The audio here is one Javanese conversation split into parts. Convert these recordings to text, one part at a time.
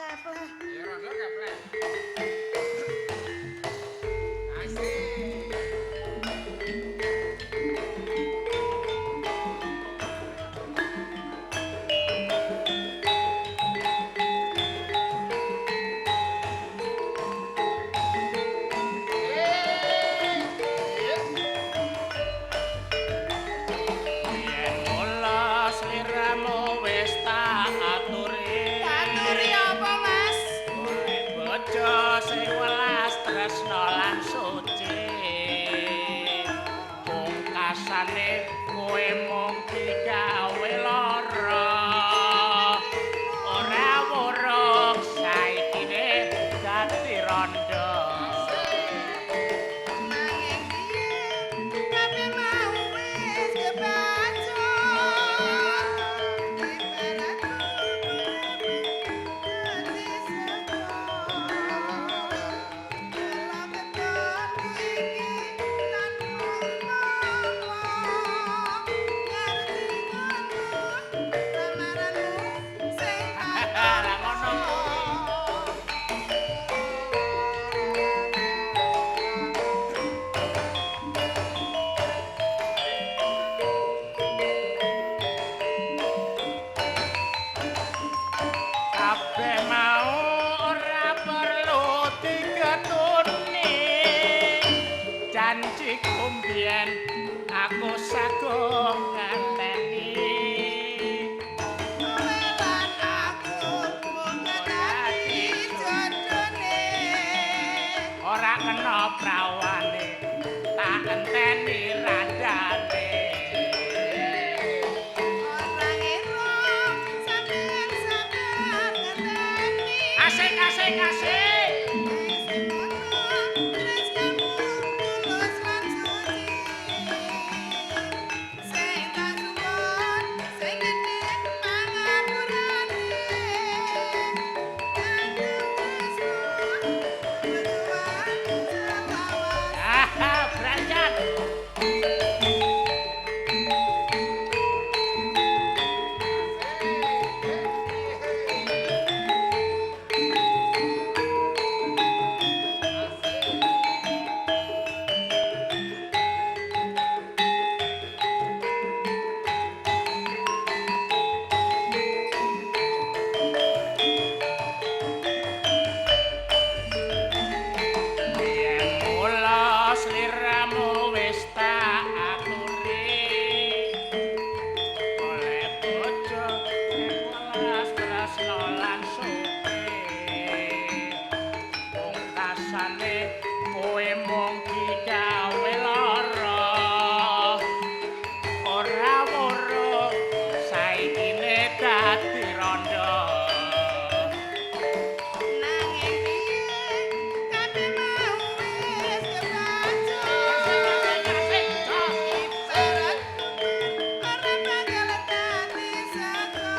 Kepleh. Ya rondo kepleh. Asik. Yen mula sliramu wis tak aturi. Aturi apa, Mas? Golek bojo sing welas tresna lan suci. Pungkasane kowe mung digawe lara. Ora wurung saikine dadi rondo. Nanging piye kabeh mau wis kebacut. Ibaratku dadi sego. Kala ketonku iki tanpa apa. Ngerti ngono lamaranmu sing tak Lah ngono kuwi. Kabeh mau ora perlu diketuni. Janjiku mbiyen aku sagung ngenteni. Kowe lan aku mung dadi jodone. Ora kena prawane, tak enteni randane. Ora ngira sampeyan sabar ngenteni. Asik asik asik. Wis ngono tresnamu tulus lan suci. Sing tak suwun sing gedhe pangapurane. Kanggo tresno berjuang selawase. Ah, beranjat. Yen mula sliramu wis tak aturi. Oleh bojo sing welas tresna lan suci. Pungkasane kowe mung digawe lara. Ora wurung saikine dadi rondo. Nanging piye kabeh mau wis kebacut. Ibarat ora bakal dadi sego.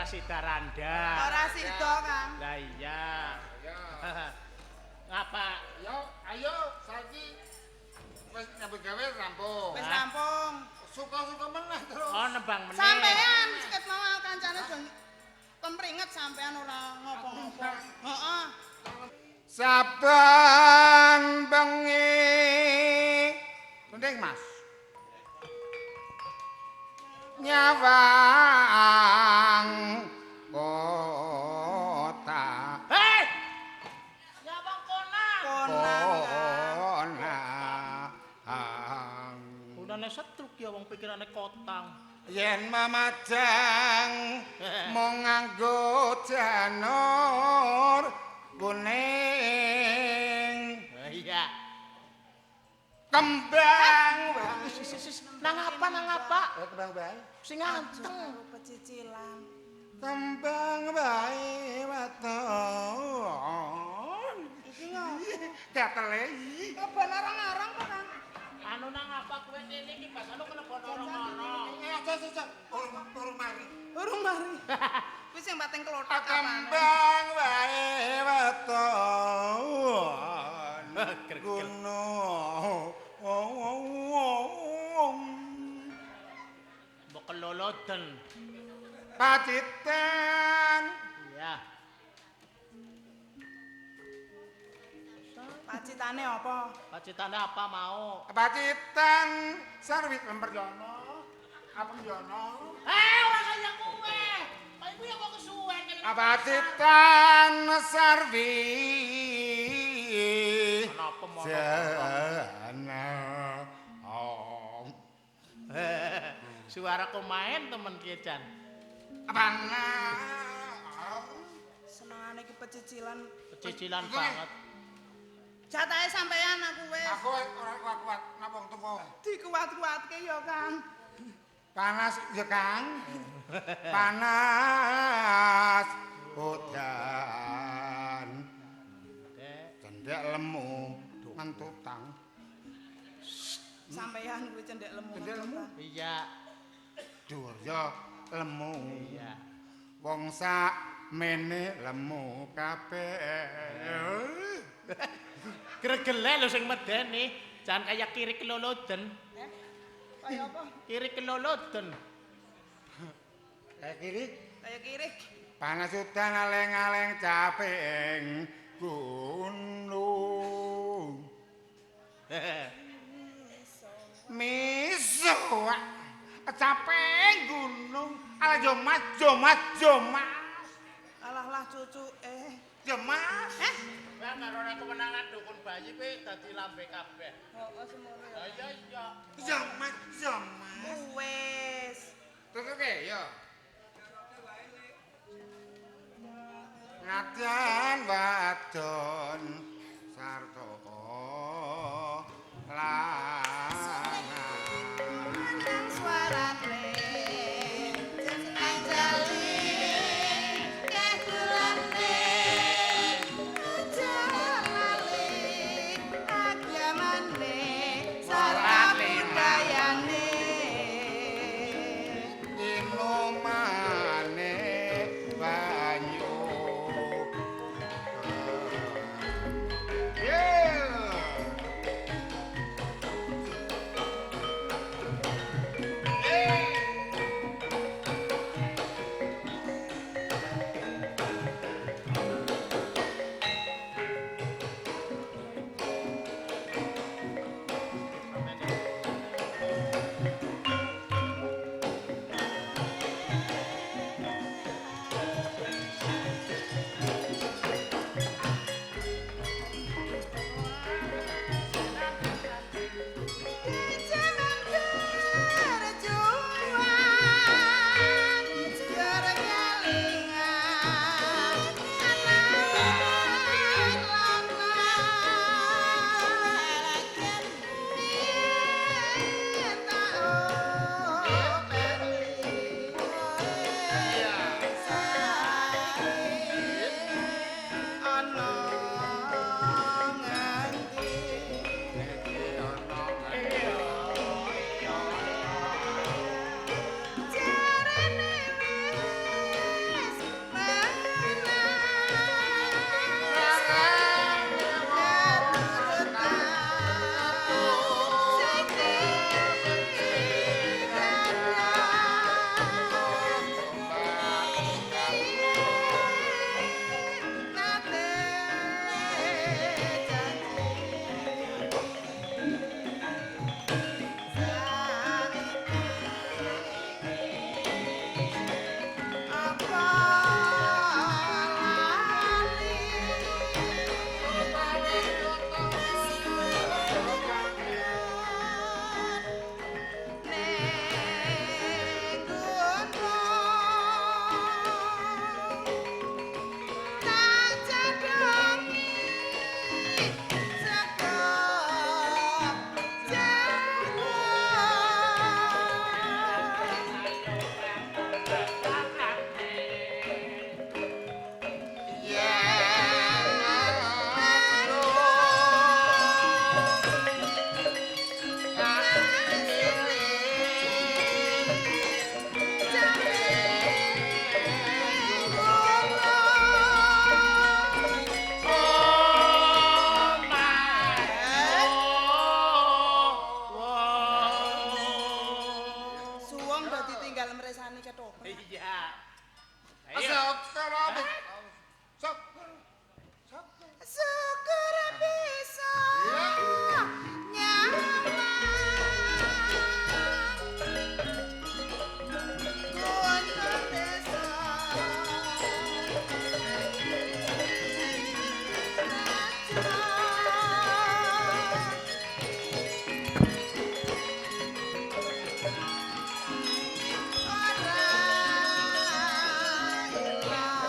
Ora sida randa. Ora sida, Kang. Lah iya. Ya. Ngapa? Yo, ayo saiki wis nyambut gawe rampung. Wis rampung. Suka-suka meneh terus. Oh, nembang meneh. Sampean seket mau kancane do kempringet sampean ora ngopo-ngopo. Heeh. Saben bengi. Mending, Mas. Nyawang kota. Hei! Nyawang konang. Konang. Konang. Gunane setruk ya wong pikirane kotang. Yen mamajang mung nganggo janur kuning. Iya. Kembang wae. Nang apa nang apa? Kembang wae. Sing anteng. Karo pecicilan. Kembang wae waton. Iki ngopo? Gatele. Kebon arang-arang kok, Kang. Anu nang apa kowe kene iki bas anu kelebon orang-orang. Aja aja. Urung mari. Urung mari. Kuwi sing pating klothok apane. Kembang wae waton. Gunung. Mbok keloloden. Pacitan. Iya. Pacitane apa? Pacitane apa mau? Pacitan sarwit Lemperjono. Apengjono. Eh, ora kaya kowe. Kaya kuwi kok kesuwen kene. Pacitan sarwi. Kenapa mau? Jana. Oh. Suara kok main temen ki Jan. Panah. Senengane iki pecicilan. Pecicilan banget. Jatahe sampean aku wis. Aku ora kuat-kuat napa wong tuwa. Dikuat-kuatke ya, Kang. Panas ya, Kang. Panas udan. Cendhek lemu ngentutang. Sampean kuwi cendhek lemu. Cendhek lemu? Iya. Dhuwur ya lemu. Iya. Wong sak mene lemu kabeh. Gregele lho sing medeni. Jan kaya kiri keloloden. Eh? Kaya apa? Kiri keloloden. Kaya kiri. Kaya kirik. Panas udan aleng-aleng caping gunung. Miso caping gunung. Alah yo Mas, yo Mas, yo Mas. Alah lah cucu eh. Yo Mas. Eh? Lah karo ora kewenangan dukun bayi kuwi dadi lambe kabeh. Heeh semono ya. Iya iya. Yo Mas, yo Mas. Wis. Terus oke, yo. Ngadan wadon sarta lanang. Nang suarane jeneng jali kegulane aja lali agamane sarta budayane. Inumane banyu Ditinggal mresani ketoprak. Iya. Ayo. Syukur. Syukur. Syukur bisa nyawang gunung desa ora ilang.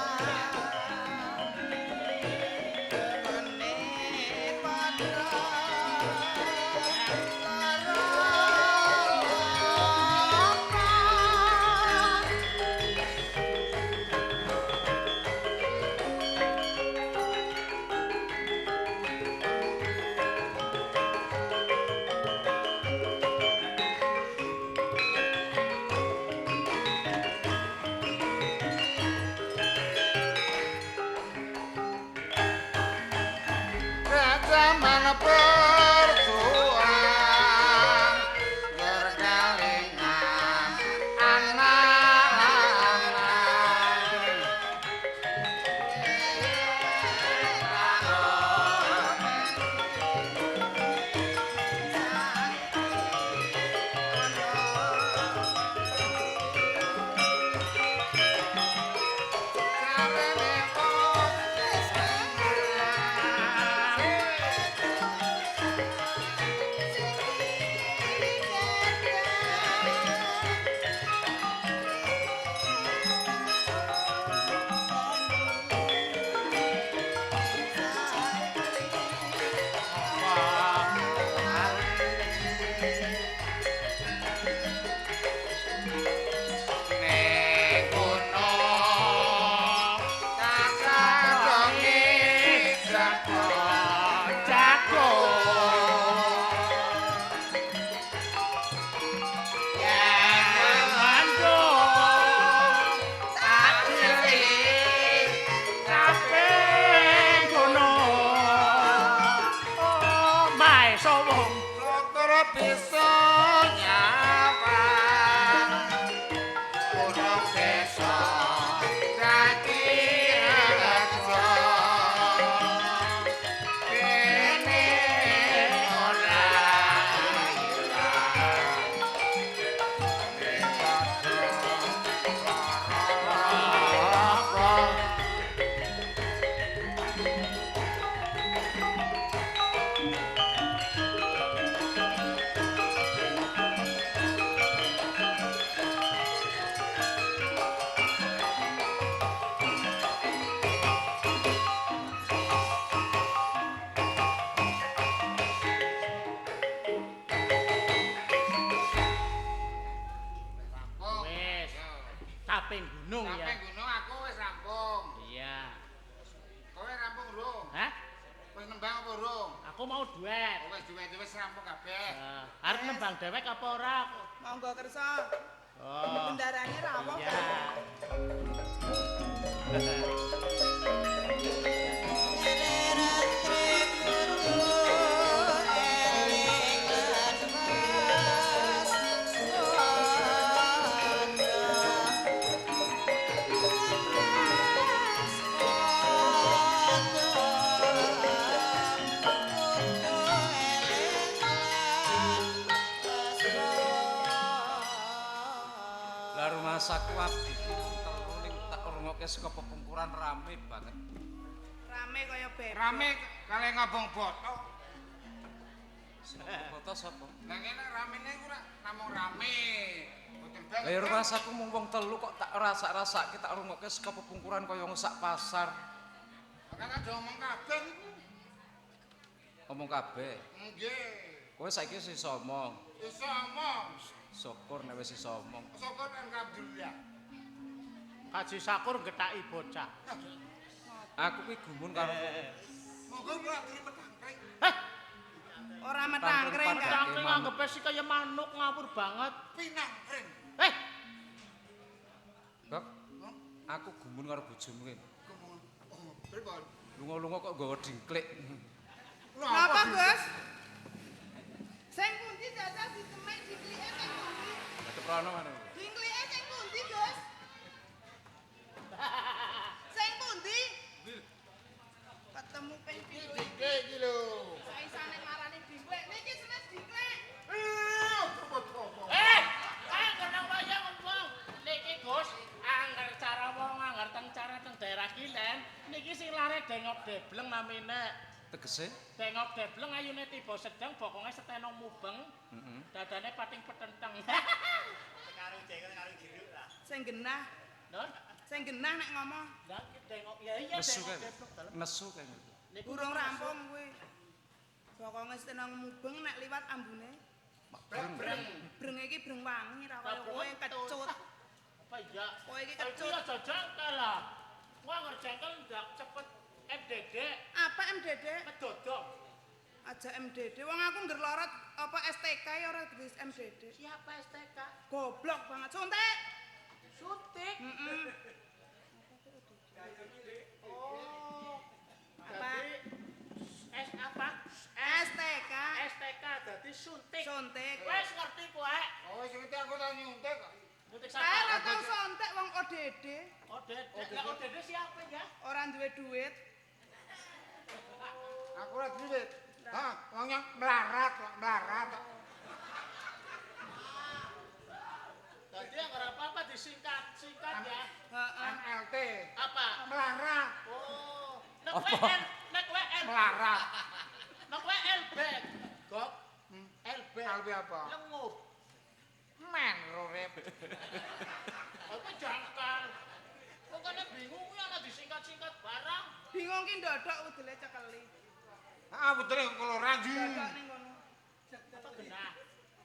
Kene padha lara loka. Zaman berjuang berkalingan anak-anak. Carane wong ning gunung kakadonge jago Jago. yen Mandung tak cilik caping gunung. Oh, mae sowong. Syukur bisa nyawang gunung desa dadi rejo kene ora ilang ning padha lara. Wis. Caping gunung ya. Sampai gunung aku wis rampung. Iya. Kowe rampung urung? Hah? Wis nembang apa urung? Aku mau duet. Oh, wis duwe wis rampung kabeh. Arep nembang dewek apa ora? Monggo kersa. Oh. Bendarane rawuh. Iya. Lah rumasaku abdi ki wong telu ning tak rungokke saka pepungkuran rame banget. Rame kaya bebek. Rame kale ngobong boto. Sing foto sapa? Lah ngene ramene iku ora namung rame. Boten banget. Lah ya rumasaku mung wong telu kok tak rasak-rasake tak rungokke saka pepungkuran kaya wong sak pasar. Kan ada omong kabeh iku. Omong kabeh. Nggih. Kowe saiki wis iso omong. Iso omong. Syukur nek wis iso omong. Syukur alhamdulillah. Kaji Sakur gethaki bocah. Aku ki gumun karo Monggo kula aturi metangkring. Heh, Ora metangkring Tangkring kan. cangkring anggepe sih kaya manuk ngawur banget. Pinangkring. Eh, Kok aku gumun karo bojomu ki. Gumun. Oh, pripun? Lunga-lunga kok nggawa dingklik. Napa, Gus? Sing pundi jajal ditemek dinglike sing pundi? Keprono mana? Dinglike Dengok debleng namine. Tegese? Dengok debleng ayune tiba sedeng, bokonge setenong mubeng. Heeh. Dadane pating petenteng. Karo jengkel karo jeruk lah. Sing genah, Nun, sing genah nek ngomong lah dengok ya iya Nesu dengok kae. debleng dalem. Nesu kae. Niku urung rampung kowe. Bokonge setenong mubeng nek liwat ambune. Breng. Breng iki breng wangi ra kaya kowe kecut. Apa iya? Kowe iki Tapi kecut. aja jengkel lah. Wah angger jengkel ndak cepet MDD Apa MDD? medodong. Aja MDD. Wong aku ngger lorot apa STK ya ora ditulis MDD. Siapa STK? Goblok banget. Suntik. Suntik. Heeh. Oh. Apa? Dadi S apa? STK. STK dadi suntik. Suntik. Wes ngerti kowe. Oh, wis ngerti aku tau nyuntik kok. Nyuntik Kae ora sapa? tau suntik wong ODD, ODD. Lah ODD siapa ya? ora duwe duit. Aku ora duit. Hah, wong yang melarat kok, melarat kok. Dadi yang ora apa-apa disingkat, singkat ya. Heeh. MLT. Apa? Melarat, Oh. Nek kowe L, nek kowe L, melarat. nek kowe LB. Gok. LB. LB apa? Lengup. Men urip. Aku jangkal. Pokoknya bingung kuwi ana disingkat-singkat barang. Bingung ki ndodok udele cekeli. Ah, putri koloran ji. Ndodok ning kono. Apa genah?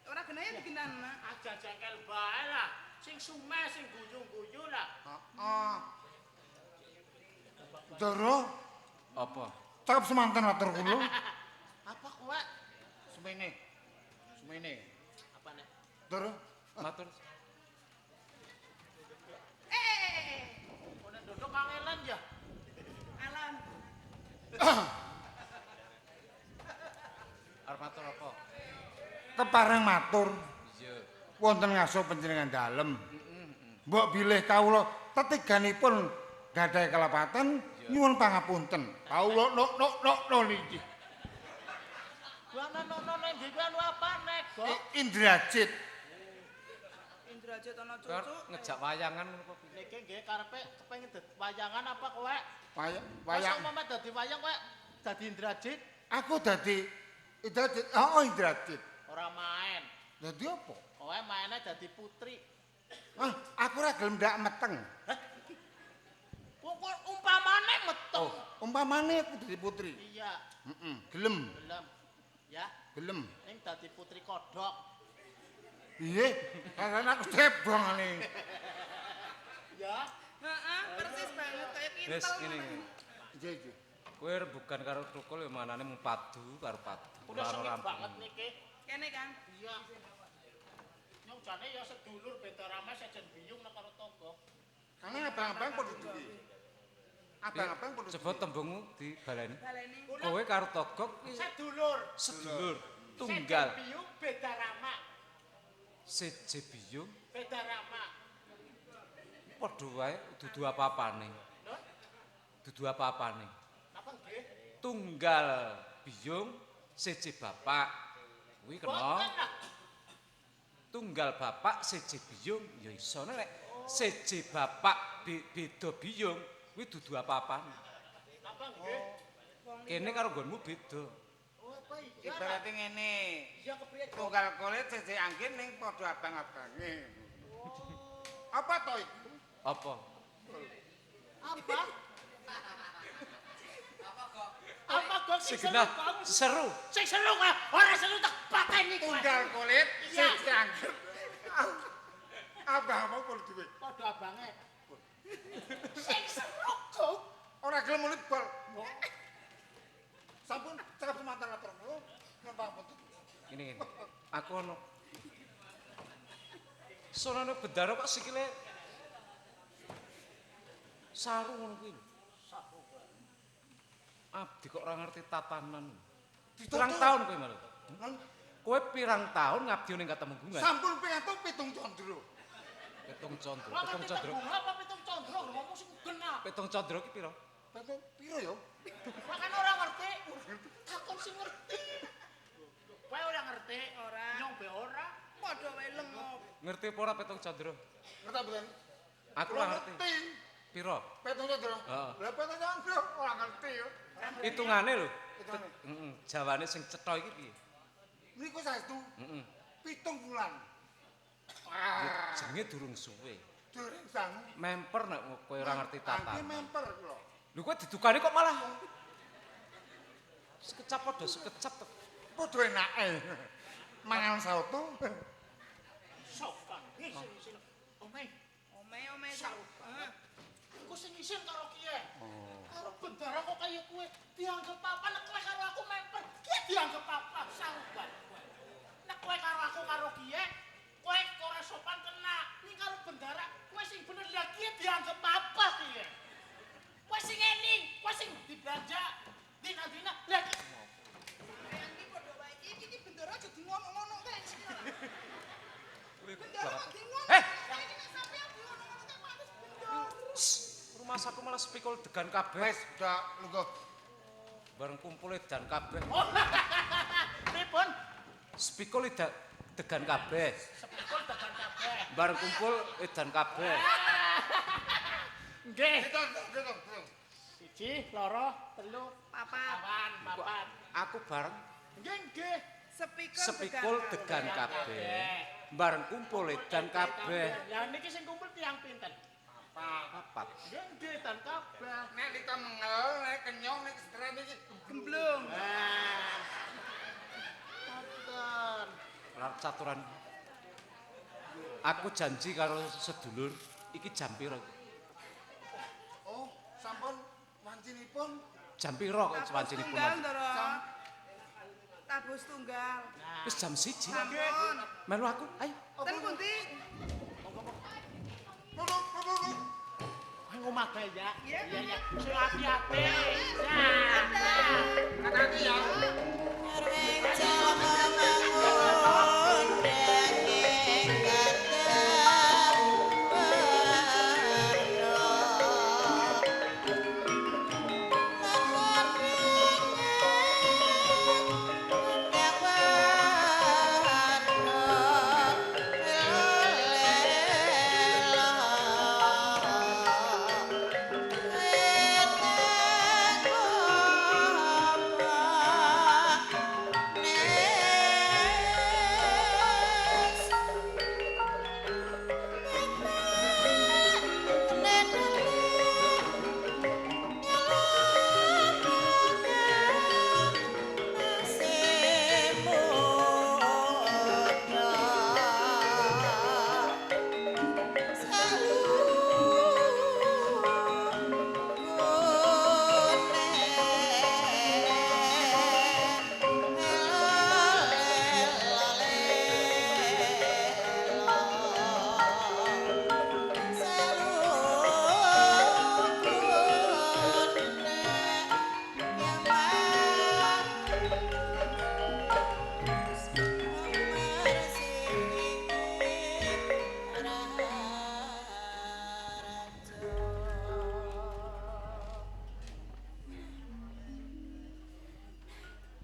Ora genah ya digenan, Mak. Aja jengkel bae lah. Sing sumeh, sing guyu-guyu lah. Heeh. Ndoro, Apa? cakep semanten matur kula. Apa kowe? Semene. Semene. Apa nek? Ndoro, Matur. Eh eh eh eh. Kone dodok kangelan ya. Alam. Arep matur apa? kepareng matur Iya. wonten ngaso panjenengan dalem. Mbok bilih kawula tetiganipun gadhahi kelepatan nyuwun pangapunten. Kawula nok nok nok no niki. Gua ana nono nek ndi kuwi anu apa nek, Gok? Indrajit. Indrajit ana Kowe arep cucu. ngejak wayangan apa piye? Niki nggih karepe kepengin dadi wayangan apa kowe? Wayang Wayang wayang. umpama dadi wayang kowe dadi Indrajit Aku dadi Indrajit. Oh, Indrajit. ora main. Dadi apa? Kowe maine dadi putri. Ah, aku ora gelem ndak meteng. Kok kok umpamane meteng. Oh, umpamane aku dadi putri. Iya, Heeh, gelem, gelem. Ya, gelem. ning dadi putri kodhok. Piye? Karena aku cebong ngene. Ya. Heeh, persis banget kaya Wis kintel. ngene. ngene. Iya, iya. Kowe rembugan karo Tukul ya manane mung padu karo padu. Udah Ora sengit rampung. banget niki. Kene, Kang. Iya. Nyong jane ya sedulur beda rame sejen biyung nek karo tonggo. Karena abang-abang padha duwe. Abang-abang padha Coba tembungmu dibaleni. Baleni. Kowe karo Togok kuwi Sedulur. sedulur tunggal Sejen biyung beda rama. seje biyung Beda rama. padha wae dudu apa-apane. Nun, Dudu apa-apane. napa nggih? Tunggal biyung seje bapak. Kuwi kena Boten lah. tunggal bapak seje biyung ya iso nek seje bapak beda biyung kuwi dudu apa-apane. Napa nggih? Kene karo nggonmu beda. Oh, apa iya? Ibarate ngene. Iya kepriye? Gok? Tunggal kulit siji angin ning padha abang-abange. Apa to iku? Apa? Apa? Apa kok Sing sing seru genah kok? seru. Sing seru kowe, ora seru tak pateni kowe. Tunggal kulit Iya. siji angin. Abang-abang padha duwe. Padha abange. Sing seru kok. Ora gelem mulih bal. Sampun cekap semanten matur kula. Nyuwun pangapunten. Ngene ngene. Aku ono. Sonane bendara kok sikile saru ngono kuwi lho. Abdi kok ora ngerti tatanan. Pirang tahun kowe malah? Kowe pirang tahun ngabdi ning Katemenggungan? Sampun pikantuk pitung condro. Pitung condro, Ora pitung ngerti condro. tembung apa pitung condro ngomong sing genah. Pitung condro ki pira? Pitung piro ya? Kowe kan ora ngerti. Takon sing ngerti. Kowe ora ngerti. Ora. Nyong be ora. Padha wae lengop. Ngerti apa ora pitung condro? Ngerti mboten? Aku ora ngerti. Ngerti. Pira? 7 Candra. Heeh. Lah 7 Candra ora ngerti yo. Hitungane lho. Hitungane. Heeh, jawane sing cetha iki piye? Niku saestu Heeh. 7 wulan. Ya, jenenge durung suwe. Durung sangu. Memper nek kowe ora ngerti Angge tata. memper kula. Lho kowe didukani kok malah sekecap padha sekecap to. Padha enake. Mangan soto. Sopan. Isin-isin. Ome, Ome ome. Saru Heeh. Engko sing isin karo kiye. Karo bendara kok kaya kowe dianggep apa nek kowe karo aku memper, kiye dianggep apa saruban kowe. Nek kowe karo aku karo kiye, kowe ora sopan kena. Ning karo bendara kowe sing bener lah kiye dianggep apa kiye. Kowe sing ening, kowe sing diblanja dina-dina lah ki Sampeyan iki padha wae iki iki bendera aja di ngono-ngono kae iki. Bendera kok di ngono. Eh! Iki nek sampeyan di ngono-ngono kae pantes bendera. Rumah saku malah sepikul degan kabeh. Wis udah lungguh. Bareng kumpul edan kabeh. Oh. Pripun? Sepikul degan kabeh. Sepikul tekan kabeh. Bareng kumpul edan kabeh. Nggih. Hitung, hitung, hitung. 1, 2, 3, Papat. 4, 4. Aku bareng Nggih, nggih. Sepikul sepikul degan kabeh. Bareng kumpul edan kabeh. Lah niki sing kumpul tiyang pinten? Papat. Nggih, nggih dan kabeh. Nek lita mengel, nek kenyong, nek stres iki Gemblung. Nah. Ngoten. Lar caturan. Aku janji karo sedulur iki jam pira? Oh, sampun wancinipun Jam pira kok Tabus wancinipun? tunggal, Ndara. Tabus tunggal. Wis jam 1. Sampun. Melu aku, ayo. Ten pundi? Lho, lho, lho, lho. Nang omah bae ya. Iya, Iya, iya. Sing ati-ati. Nah. Hati-hati ya.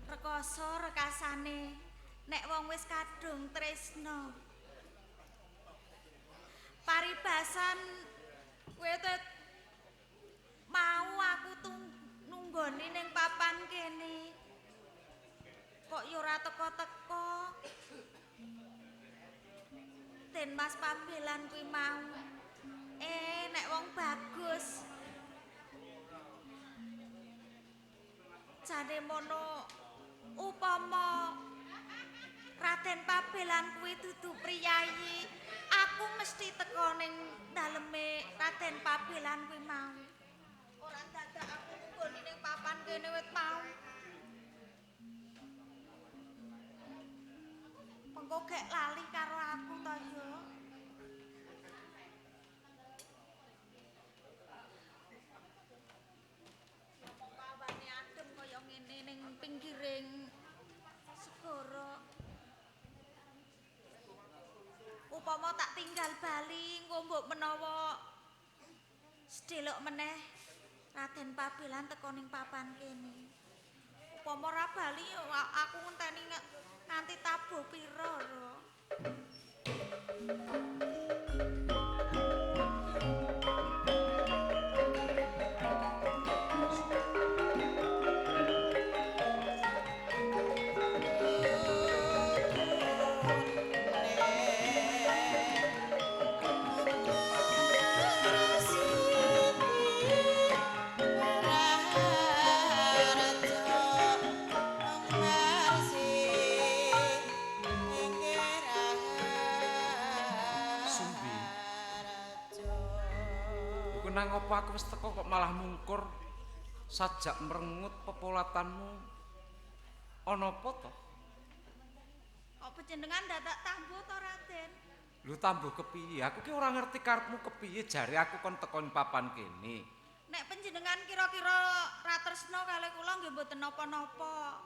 Rekoso rekasane nek wong wis kadung tresna. Paribasan kowe mau aku nunggoni ning papan kene. Kok ya ora teko-teko. Den Mas Pabelan kuwi mau. Nek wong bagus. Jane mono upama Raden Pabelan kuwi dudu priyayi, aku mesti teko ning daleme Raden Pabelan kuwi mau. Ora dadak aku nunggoni ning papan kene wit mau. Mengko gek lali karo aku to ya. Ngomong awane adem kaya ngene ning pinggiring segara. Upama tak tinggal bali engko mbok menawa sedelok meneh Raden Pabelan teko ning papan kene. Upama ora bali aku ngenteni nganti tabuh pira lho. Lho nang apa aku wis teko kok malah mungkur sajak merengut pepolatanmu. Ana apa to? Kok panjenengan dadak tambuh to, Raden? Lho tambuh kepiye? Aku ki ora ngerti karepmu kepiye, jare aku kon teko ning papan kene. Nek panjenengan kira-kira ra tresna kalih kula nggih mboten napa-napa.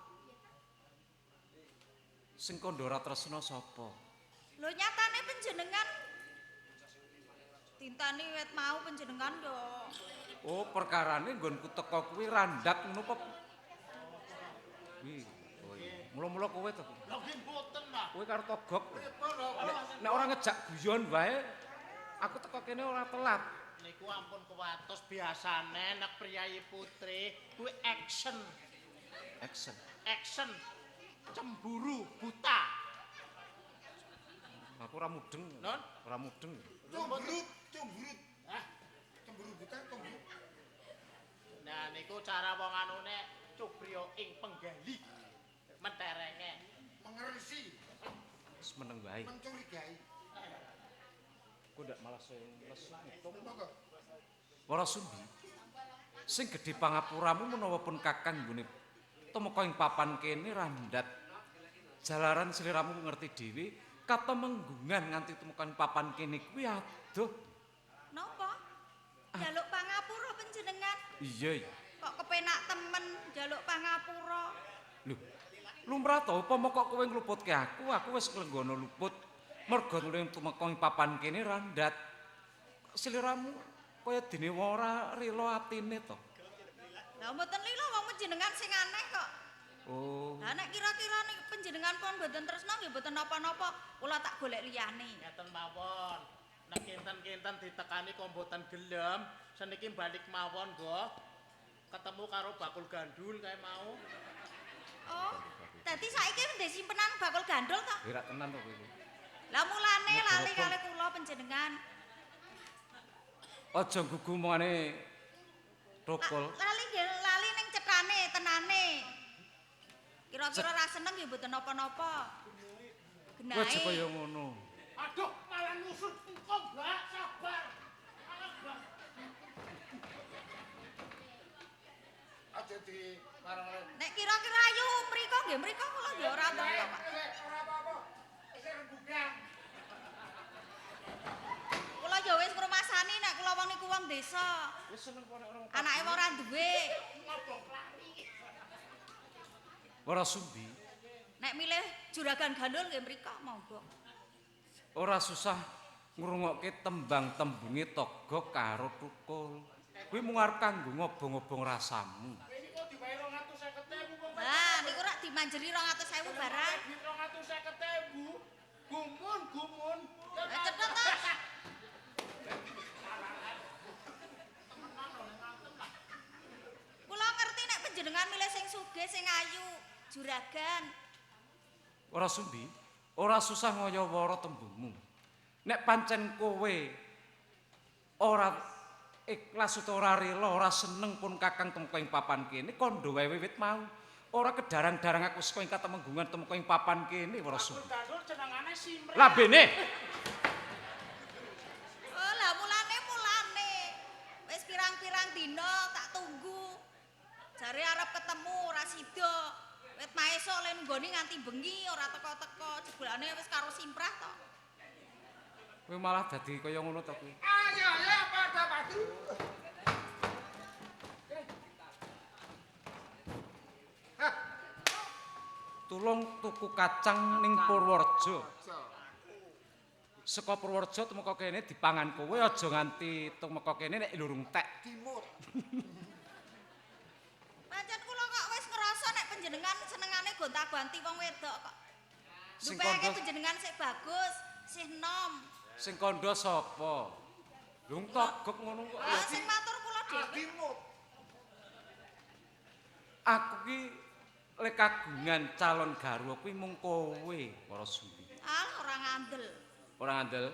Sing kandha ora tresna sapa? Lho nyatane panjenengan tintani wit mau panjenengan yo. Oh, perkarane nggonku teko kuwi randat ngono apa? Kuwi. Oh iya. Mula-mula kowe to. Lho nggih mboten ta. Kowe karo togok. Nek ora ngejak guyon wae, aku teko kene ora telat. Niku ampun kuwatos, biasane nek priyayi putri kuwi action. Action. Action. Cemburu buta. Aku ora mudeng. Non? Ora mudeng. Cemberut, cemberut. Hah? Cemburu buta, cemberut. Nah niku cara wong anune cubriya ing penggali. Menterenge. Mengerisi, Wis meneng wae. mencurigai. Kok ndak malah sing lesu ngitung. Monggo. Wara Sumbi. Sing gedhe pangapuramu menawa pun kakang nggone tumeka ing papan kene randhat. Jalaran sliramu ngerti dhewe katemenggungan nganti tumeka ing papan kene kuwi adoh. Napa? Njaluk pangapura panjenengan. Iya iya. Kok kepenak temen njaluk pangapura. Lho, lumrah to upama kok kowe ngluputke aku, aku wis nglenggono luput. Merga nuling tumeka ing papan kene randhat. Sliramu kaya dene ora rela atine to. Lah mboten lila wong panjenengan sing aneh kok. Oh. Lah nek kira-kira nek panjenengan pun mboten tresna nggih mboten napa-napa, kula tak golek liyane. Ngeten mawon. Nek kinten-kinten ditekani kok mboten gelem, seniki balik mawon nggo. Ketemu karo bakul gandul kae mau. Oh, dadi saiki ndek simpenan bakul gandul to? Ora tenan to kowe iki. Lah mulane lali kalih kula panjenengan. Aja gugu omongane Tukul. Lali nggih lali ning cethane tenane. Kira-kira ra seneng nggih mboten napa-napa. Kowe aja Genahe. kaya ngono. Aduh, malah nyusul engko, Mbak, sabar. Alah, Mbak. Aja di marang-marang. Nek kira-kira ayu mriko nggih mriko kula nggih ora apa-apa, Pak. Ora apa-apa. Wis rembugan. Kula ya wis ngrumasani nek kula wong niku wong desa. Wis seneng kok nek ora Anake wong ora duwe. Ora Sumbi, Nek milih juragan gandul nggih mriko monggo. ora susah ngrungokke tembang-tembunge Togok karo Tukul. Kuwi mung arep kanggo ngobong-obong rasamu. Ini kok dibayar 250.000 wong. Lah niku rak dimanjeri 200.000 barang. Duit 250.000. Gumun, gumun. Lah cetha ta. Kula ngerti nek panjenengan milih sing sugih, sing ayu, juragan. Ora Sumbi, ora susah ngaya-wara tembungmu. Nek pancen kowe ora ikhlas utawa ora rela, ora seneng pun kakang tumeka ing papan kene, kandha wae wiwit mau. Ora kedarang-darang aku saka ing katemenggungan tumeka ing papan kene, Ora Bakul Sumbi. gandul jenengane Simre. Lambene. Oh, lah mulane mulane. Wis pirang-pirang dina tak tunggu. Jare arep ketemu ora sida. Wit maesuk le nunggoni nganti bengi ora teko-teko, jebulane wis karo simprah to. Kowe malah dadi kaya ngono to kowe. Ayo ya pada padu. Tulung tuku kacang ning Purworejo. Saka Purworejo tumeka kene dipangan kowe aja nganti tumeka kene nek lurung tek. Timur. Pancen kula kok wis ngerasa nek panjenengan senengane gonta-ganti wong wedok kok. Sing Dupeke kandha panjenengan sik bagus, sih nom. sing kandha sapa? Lung Togok ngono kok. Lah sing matur kula dhewe. Timur. Aku ki lek kagungan calon garwa kuwi mung kowe, Para Sumbi. Ah, ora ngandel. Ora ngandel.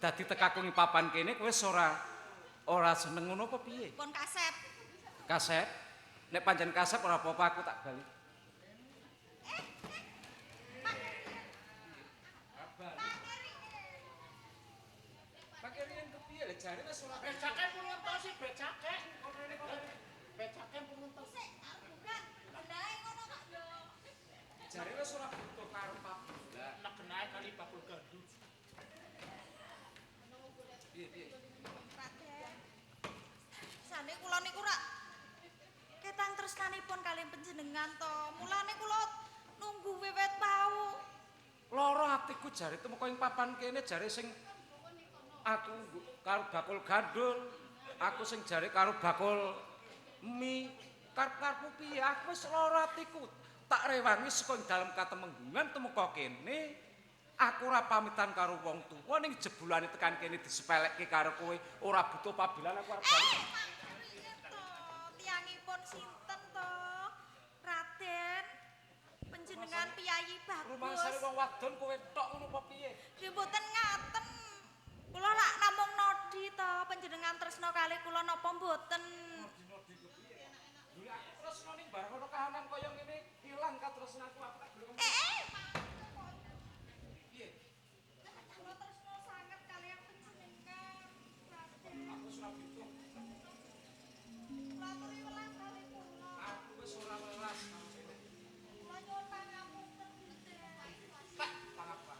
Dadi tekaku ing papan kene kowe wis ora seneng ngono apa piye? Pun kasep. Kasep. Nek pancen kasep ora apa-apa aku tak bali. Pakerian kepiye lho jare wis ora Becake pun ngentosi. sih becake. Becake pun entek. Sik, tak buka. Genahe ngono kok yo. Jare wis ora butuh karo Pabilan. Nek genahe kali bakul gandum. Piye piye? Raden. Sane kula niku rak ketang tresnanipun kaliyan panjenengan to. Mulane kula nunggu wiwit pau. Lara atiku jare tumeka ing papan kene jare sing aku karo bakul gandul, aku sing jare karo bakul mie, karep-karepmu piye? Aku wis lara atiku. Tak rewangi saka ing dalem katemenggungan tumeka kene. Aku ora pamitan karo wong tuwa ning jebulane tekan kene disepelekke karo kowe, ora butuh Pabilan aku arep bali. Piye to? Tiyangipun sinten to? Raden. Panjenengan piyayi bagus. Rumangsane wong wadon kowe tok ngono apa piye? Nggih mboten ngaten. Kula lak namung nodi to panjenengan tresna kalih kula napa mboten? Lha aku tresna ning barang ana kahanan kaya ngene ilang katresnanku aku tak gelem. Piye? Kula tresna sanget kaliyan panjenengan. Raden. Aku wis ora butuh. Kula aturi welas kalih kula. Aku wis ora welas karo kowe. Kula nyuwun pangapunten Gusti. Tak pangapura.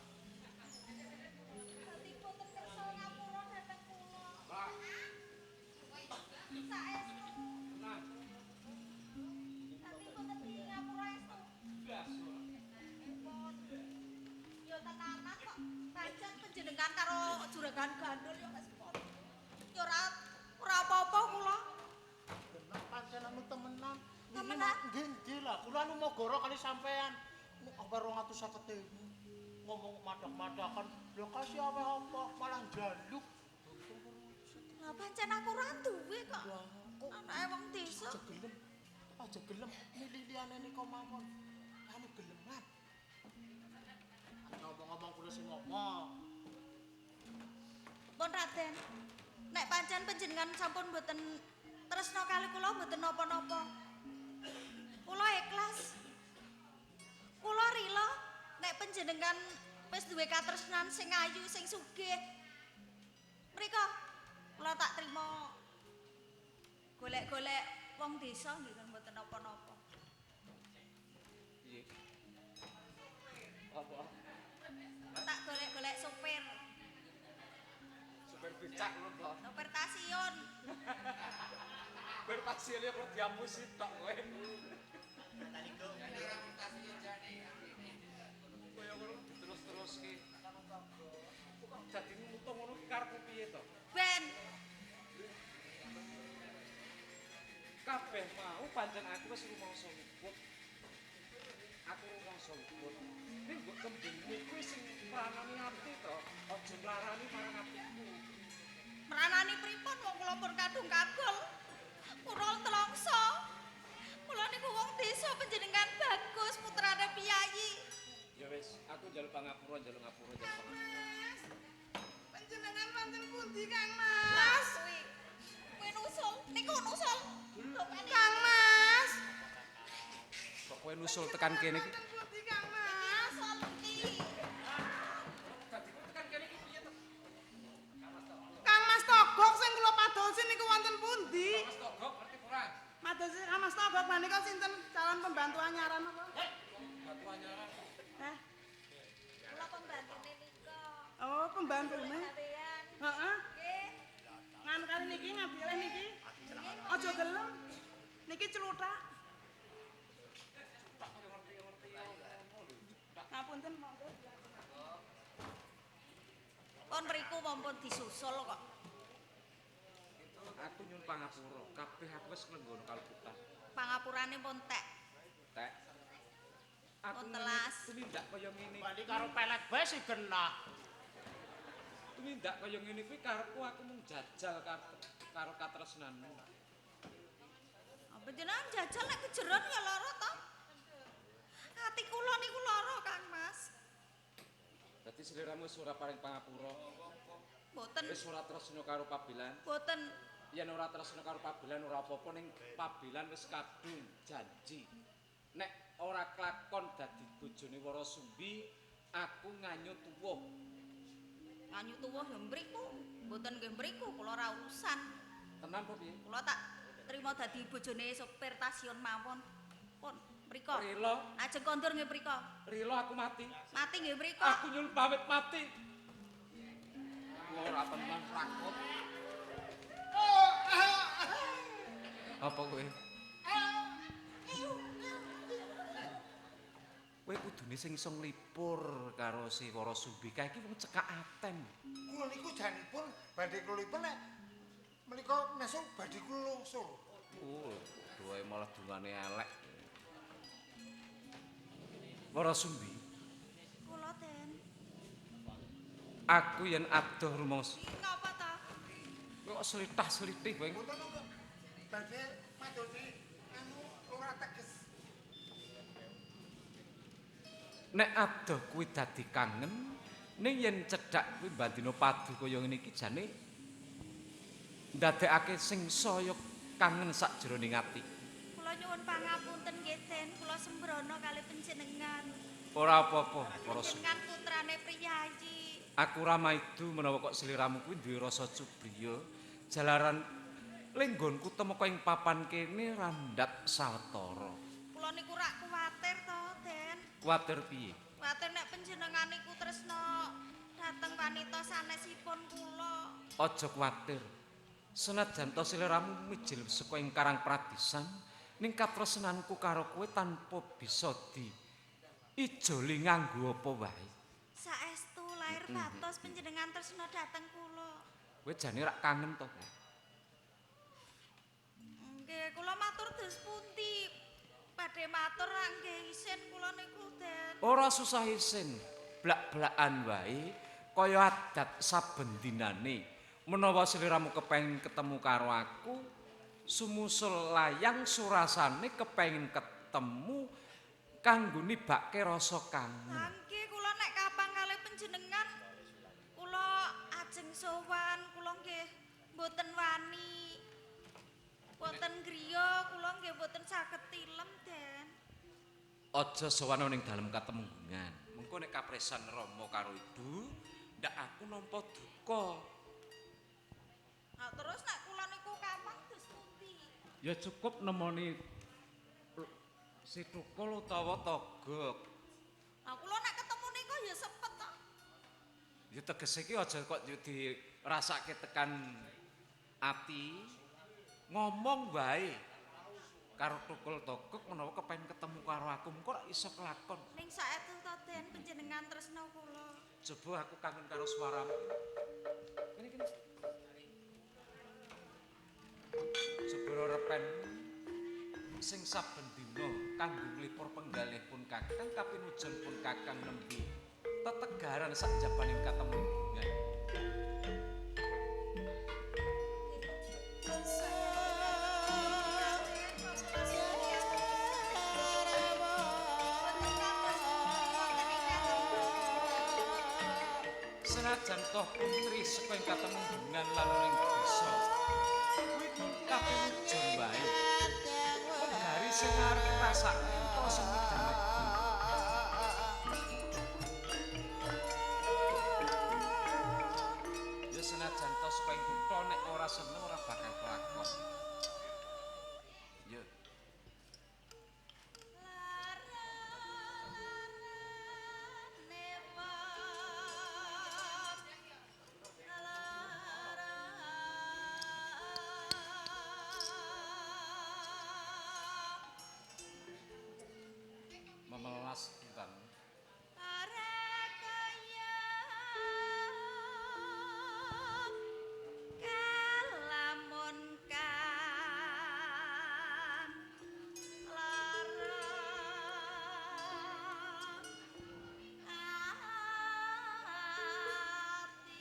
Dadi boten kersa ngapura dhateng kula. Lah, Saestu. tenang. Dadi boten di ngapura estu. Blas ora. Pun. Yo tenanan kok. Pancen panjenengan karo juragan gandul yo wis pun. Yo ora ora apa-apa kula. Genah pancen anu temenan. Temenan? Nggih, nggih lah. Kula anu mogoro kali sampean. Apa 250.000. Ngomong madak-madakan. Lho kasih awe apa malah njaluk. Lah pancen aku ora duwe kok. Lah kok Anake wong desa. aja gelem. Aja gelem milih liyane nika mawon. Anu geleman. Ngomong-ngomong kula sing ngomong. Pun Raden. Nek pancen panjenengan sampun mboten tresna kali kula mboten napa-napa. Kula ikhlas. Kula rila nek panjenengan wis duwe katresnan sing ayu, sing sugih. Mriko kula tak trima golek-golek wong desa nggih mboten napa-napa. Piye? Apa? Tak golek-golek sopir, Supir becak ngono to. sopir stasiun. Ber pasile kok diapusi tok kowe. Kaya ngono diterus-teruske. Kok dadi mutung ngono ki karepmu piye to? Ben, Kabeh mau pancen aku wis rumangsa luput. Aku rumangsa luput. Ning mbok tembungmu kuwi sing mranani ati to, aja nglarani marang atiku. Meranani pripun wong kula pun kadung kagol. Kula telongso. Kula niku wong desa panjenengan bagus putrane piyayi. Ya wis, aku njaluk pangapura, njaluk ngapura, njaluk pangapura. Mas. Panjenengan wonten pundi Kang Mas? Mas kuwi. Kuwi nusul, niku nusul. Kang Mas. Kok kowe nusul tekan kene iki? Wonten pundi Kang Mas? Nusul iki. Dadi kowe tekan kene iki piye to? Kang Mas Togok sing kula padosi niku wonten pundi? Mas Togok ngerti ora? Madosi Kang Mas Togok menika sinten calon pembantu anyaran apa? Batu anyaran. Eh, Kula pembantune nika. oh pembantune. Gawean. Heeh. Nggih. Nganu kali niki ngabile niki. Aja gelem. Niki celuthak. Ngapunten monggo. Pun mriku mumpun disusul kok. Aku nyun pangapura, kabeh aku wis nglenggono kalebutan. Pangapurane pun tek. Tek. Aku Pun telas. Tumindak kaya ngene. Bali karo pelet bae sing genah. Tumindak kaya ngene kuwi karepku aku mung jajal karo katresnanmu. Apa jenengan jajal nek kejeron ya lara to? Ati kula niku lara, Kang Mas. Dadi seliramu wis ora paring pangapura, Mboten, wis ora tresna karo Pabilan. mboten. Yen ora tresna karo Pabilan ora apa-apa ning Pabilan wis kadung janji. Nek ora klakon dadi bojone Wara Sumbi, aku nganyu tuwuh. Nganyu tuwuh ya mriku, mboten nggih mriku kula ora urusan. Tenan apa piye? Kula tak trima dadi bojone sopir stasiun mawon. Pun mriko. Rila, Ajeng kondur nggih mriko. rila aku mati. Mati nggih mriko. Aku nyuwun pamit mati. Ora tenang takut. Apa kowe? Kowe kudune sing iso nglipur karo si Wara Sumbi. Kae iki wong cekak aten. Kula niku janipun badhe kula nek menika mesuk badhe kula lungsur. Oh, doae malah dungane elek. Wara Sumbi, Kula Den. aku yen adoh rumangsa. Ngapa ta? Kok slitah-slitih kowe. Mboten kok badhe madosi anu ora teges. Nek adoh kuwi dadi kangen, ning yen cedhak kuwi mbandina padu kaya ngene iki jane ndadekake sing saya kangen sakjroning ati. Kula nyuwun pangapunten nggih Den, kula sembrono kali panjenengan. Ora apa-apa, Wara Sumbi. Panjenengan putrane priyayi. Aku ora maidu menawa kok sliramu kuwi duwe rasa cubriya jalaran lenggonku temeka ing papan kene randhap sawetara. Kula niku rak kuwatir to, Den. Kuwatir piye? Kuwatir nek panjenengan niku tresna dhateng wanita sanesipun kula. Aja kuwatir. Senajan to sliramu mijil saka ing Karang Pradisan, ning katresnanku karo kowe tanpa bisa di ijoli nganggo apa wae. Saestu lair batos panjenengan tresna dhateng kula. Kowe jane rak kangen to? Nggih, kula matur dos pundi? Badhe matur rak nggih isin kula niku, Den. Ora susah isin, blak-blakan wae kaya adat saben dinane. Menawa sliramu kepengin ketemu karo aku, sumusul layang surasane kepengin ketemu kanggo nibake rasa kangen. Nggih, kula nek kapang kalih panjenengan kula ajeng sowan, kula nggih mboten wani. Wonten griya kula nggih mboten saged tilem, Den. Aja sowan ning dalem katemenggungan. Mengko nek kapresan Rama karo Ibu, ndak aku nampa duka. Nah, terus nek kula niku kapang dos pundi? Ya cukup nemoni si Tukul utawa Togok. Nah, kula nek ketemu niku ya sepet to. Ya tegese iki aja kok yo dirasake tekan ati. Ngomong wae karo Tukul Togok menawa kepen ketemu karo aku mengko ora iso kelakon. Ning saestu to, Den, panjenengan tresna kula. Coba aku kangen karo suaramu. Kene kene. Coba repen sing saben dina kanggo nglipur penggalih pun kakang kapinujon pun kakang nembe tetegaran sak jabaning katemenggungan. Senajan toh putri saka ing katemenggungan lan ning desa kuwi kapinujon wae. Penggari sing arep ngrasake utawa sing midhanget. Ya senajan toh saka ing kutha nek ora seneng ora bakal kelakon. Ya. Memelas intan. Kalamun kang lara ati.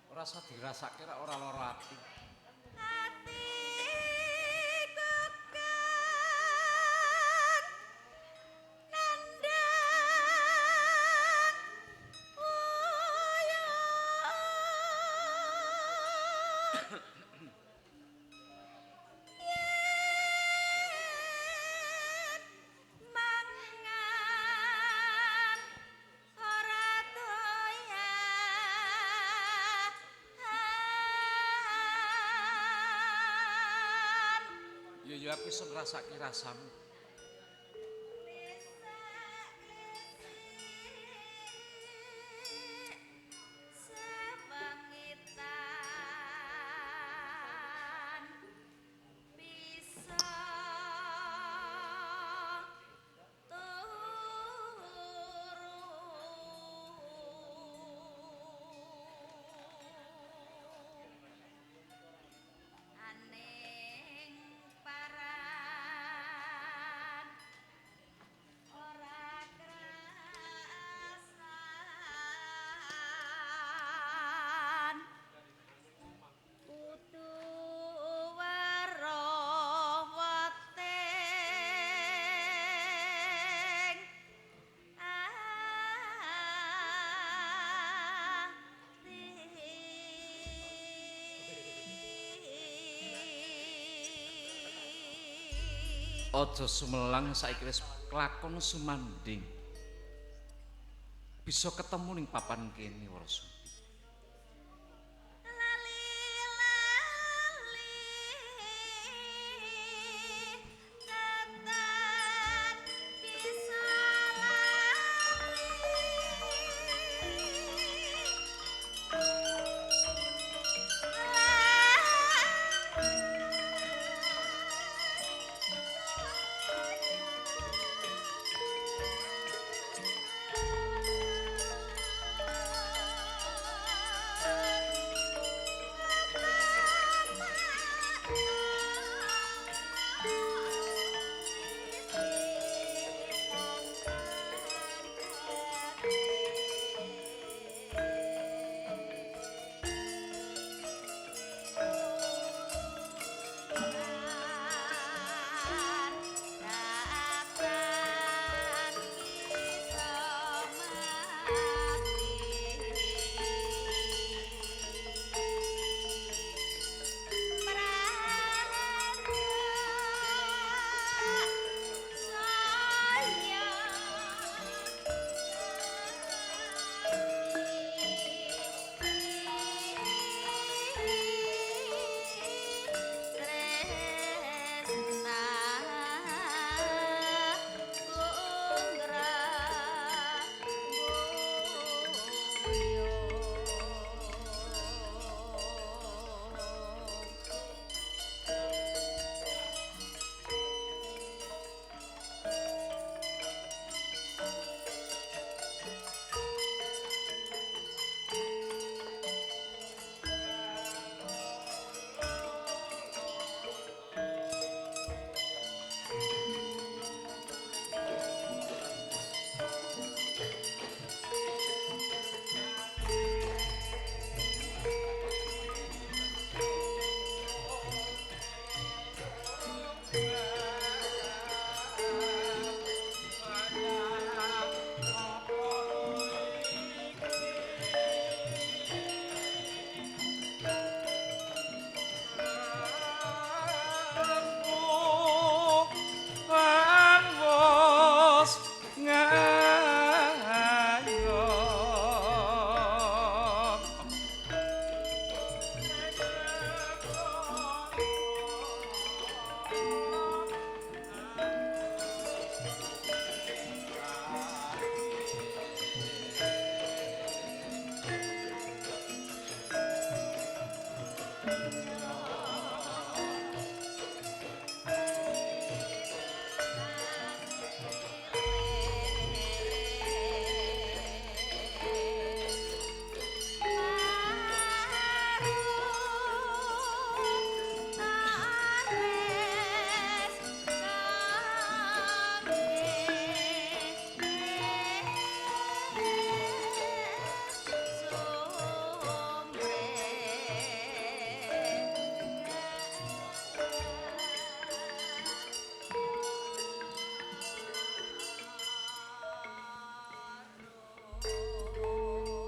Ora usah dirasake rak ora lara ati. Atiku kang nandhang wayah yen mangan ora Ya aku iso ngrasake rasamu. Sewengitan bisa turu aning paran ora krasan kudu weruh weteng ati. Aja sumelang saiki wis kelakon sumanding. Bisa ketemu ning papan kene Wara Sumbi. Lali lali tetep bisa lali.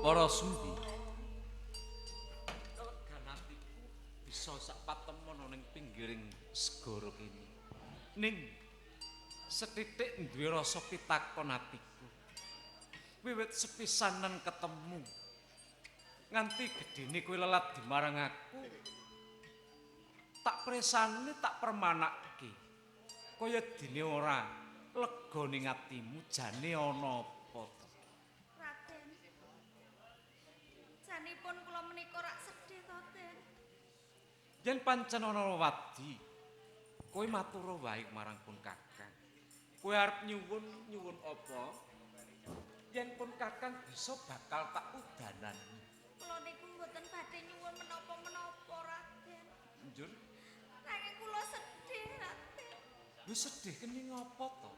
Wara Sumbi. Kelegan atiku bisa sak patemon ning pinggiring segara kene. Ning sethithik duwe rasa pitakon atiku. Wiwit sepisanan ketemu nganti gedene kowe lelat dimarang aku. Tak presane tak permanake. Kaya dene ora lega ning atimu jane ana apa to? Raden. Janipun kula menika rak sedih to, Den. Yen pancen ana wadi, kowe matur wae marang pun Kakang. Kowe arep nyuwun apa? Yen pun Kakang bisa bakal tak udanani. Kula niku mboten badhe nyuwun menapa-menapa, Raden. Njur, Nanging kula sedih, Raden. lho sedih kene ngapa to?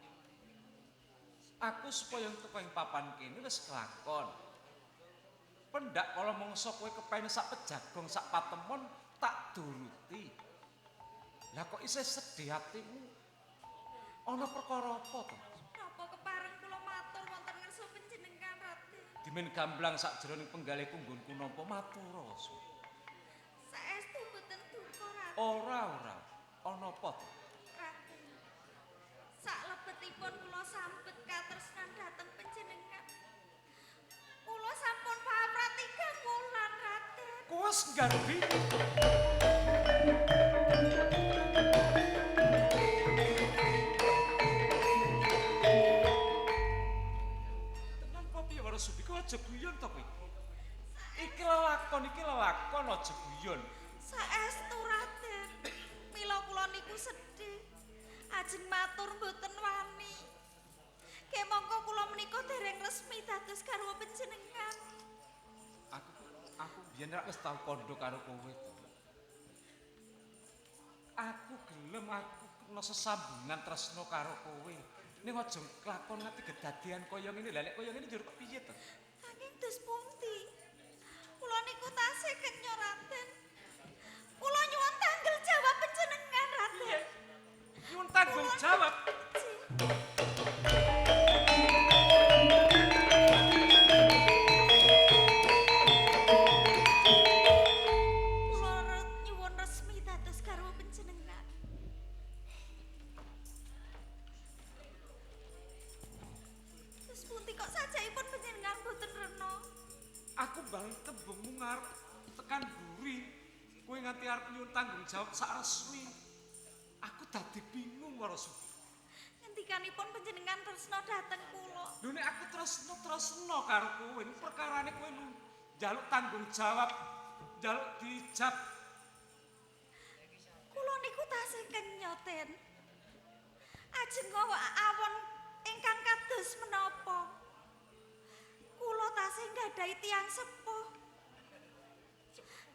Aku supaya teko ing papan kene wis kelakon. Pendak kala mangsa kowe kepen sak pejagong sak patemon tak duruti. Lah kok isih sedih atimu? Ana perkara apa to? Napa kepareng kula matur wonten ngarsa panjenengan, Raden? Dimen gamblang sakjroning penggalihku nggonku nampa matur. Saestu mboten duka, Raden. Ora ora, ana apa to? Raden. Saklebetipun kula sambet katresnan dhateng panjenengan. Kula sampun pamrah 3 wulan, Raden. Kowe wis nggarbi. Tenan kok piye Wara Sumbi, kowe aja guyon to kowe. Iki lelakon aja guyon. Saestu, Raden. Mila kula niku sedih. Ajeng matur mboten wani. Kemangka kula menika dereng resmi dados garwa panjenengan. Aku biyen rak wis tau kandha karo kowe to. Aku gelem aku kena sesambungan tresna karo kowe. Ning aja kelakon nganti kedadian kaya ngene. Lah nek kaya ngene njur piye to? Nanging dos pundi? Kula niku tasih kenya, Raden. Kula nyuwun tanggung jawab panjenengan, Raden. Nyuwun tanggung jawab. Kula nyuwun resmi dados garwa panjenengan. Terus pundi kok sajaipun panjenengan boten rena? Aku balen tembungmu ngarep tekan buri. Kowe nganti arep nyuwun tanggung jawab sak resmi. Aku dadi bingung Wara Sumbi. Ngendikanipun panjenengan tresna dhateng kula. Lho nek aku tresna karo kowe, perkarane kowe njaluk tanggung jawab, njaluk dijab. Kula niku tasih kenya, Den. Ajeng awon ingkang kados menapa? Kula tasih nggadahi tiyang sepuh.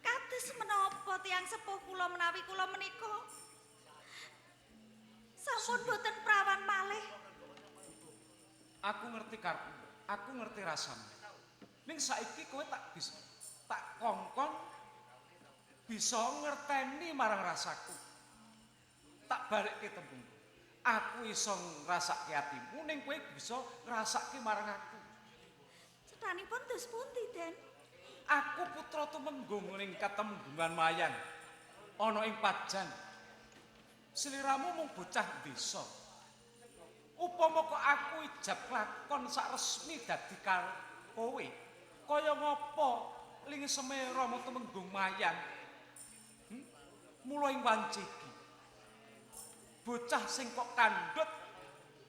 Kados menapa tiyang sepuh kula menawi kula menika sampun boten prawan malih. Aku ngerti karepmu, aku ngerti rasamu. Ning saiki kowe tak bisa tak kongkon bisa ngerteni marang rasaku. Tak balikke tembungku. Aku iso ngrasake atimu ning kowe bisa ngrasake marang aku. Cethanipun dos pundi, Den? Aku putra tumenggung ning katemenggungan Mayan. Ana ing Pajang. Sliramu mung bocah desa. Upama kok aku ijab lakon sak resmi dadi karo kowe, kaya ngapa ling semera Rama Tumenggung Mayan? Mula ing wanci iki. Bocah sing kok kandhut